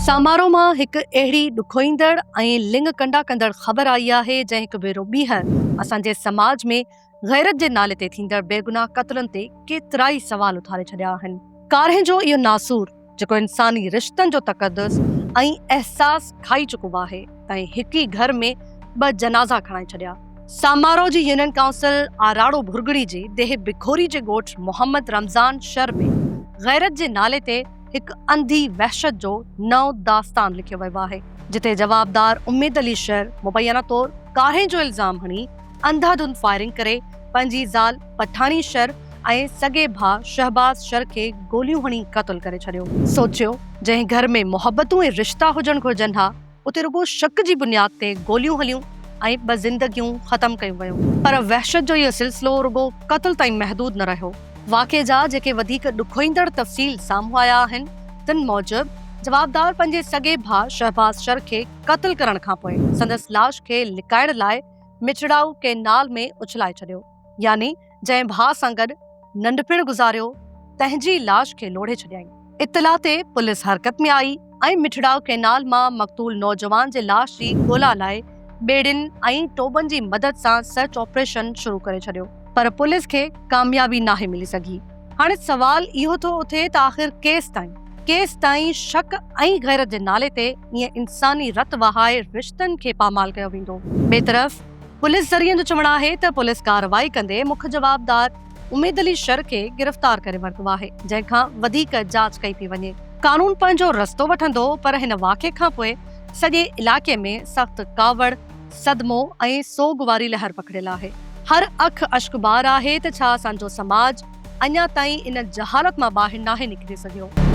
سامارو مان هڪ اهڙي ڏکوئيندڙ ۽ لڱ ڪنڊا ڪندڙ خبر آئي آهي جنهن هڪ ڀيرو ٻيهر اسان جي سماج ۾ غيرت جي نالي تي ٿيندڙ بيگناهه قتلن تي ڪيترائي سوال اٿاري ڇڏيا آهن. ڪارهين جو اهو ناسور جيڪو انساني رشتن جو تقدس ۽ احساس کائي چڪو آهي تنهن هڪ ئي گهر ۾ ٻه جنازا کڻائي ڇڏيا. سامارو جي يونين ڪائونسل آراڙو ڀرڳڙي جي ديهه بکوري جي ڳوٺ محمد رمضان شھر ۾ غيرت جي نالي تي هڪ انڌي وحشت جو نئون داستان لکيو ويو آهي، جتي جوابدار اميد علي شر مبينا طور ڪارهين جو الزام هڻي انڌا ڌنڌ فائرنگ ڪري پنهنجي زال پٺاڻي شر ۽ سڳي ڀاء شهباز شر کي گوليون هڻي قتل ڪري ڇڏيو. سوچيو جنهن گهر ۾ محبتون ۽ رشتا هجڻ گهرجن ها اتي رڳو شڪ جي بنياد تي گوليون هليون ۽ ٻه زندگيون ختم ڪيون ويون. پر وحشت جو اهو سلسلو رڳو قتل تائين محدود نه رهيو. واقعي جا جيڪي وڌيڪ ڏکوئيندڙ تفصيل سامهون آيا آهن تن موجب جوابدار پنهنجي سڳي ڀاء شهباز شر کي قتل ڪرڻ کانپوء سندس لاش کي لڪائڻ لاء مٺڙائو ڪئنال ۾ اڇلائي ڇڏيو يعني جنهن ڀاء سان گڏ ننڍپڻ گذاريو تنهن جي لاش کي لوڙهي ڇڏيائين. اطلاع تي پوليس حرڪت ۾ آئي ۽ مٺڙائو ڪئنال مان مقتول نوجوان جي لاش جي ڳولا لاء ٻيڙين ۽ ٽوٻن جي مدد سان سرچ آپريشن شروع ڪري ڇڏيو پر پوليس کي ڪاميابي ناهي ملي سگهي. هاڻي سوال اهو ٿو اٿي ته آخر ڪيستائين ڪيستائين شڪ ۽ غيرت جي نالي تي ائين انساني رت وهائي رشتن کي پامال ڪيو ويندو؟ ٻئي طرف پوليس ذريعن جو چوڻ آهي ته پوليس ڪارروائي ڪندي مک جوابدار اميد علي شر کي گرفتار ڪري ورتو آهي جنهن کان وڌيڪ جاچ ڪئي پئي وڃي. قانون پنهنجو رستو وٺندو پر هن واقعي کانپوء سڄي علائقي ۾ سخت ڪاوڙ، صدمو ۽ سوڳ واري لهر پکڙيل آهي. هر اک اشڪبار آهي ته ڇا اسان جو سماج اڃا تائين ان جهالت مان ٻاهر ناهي نڪري سگهيو.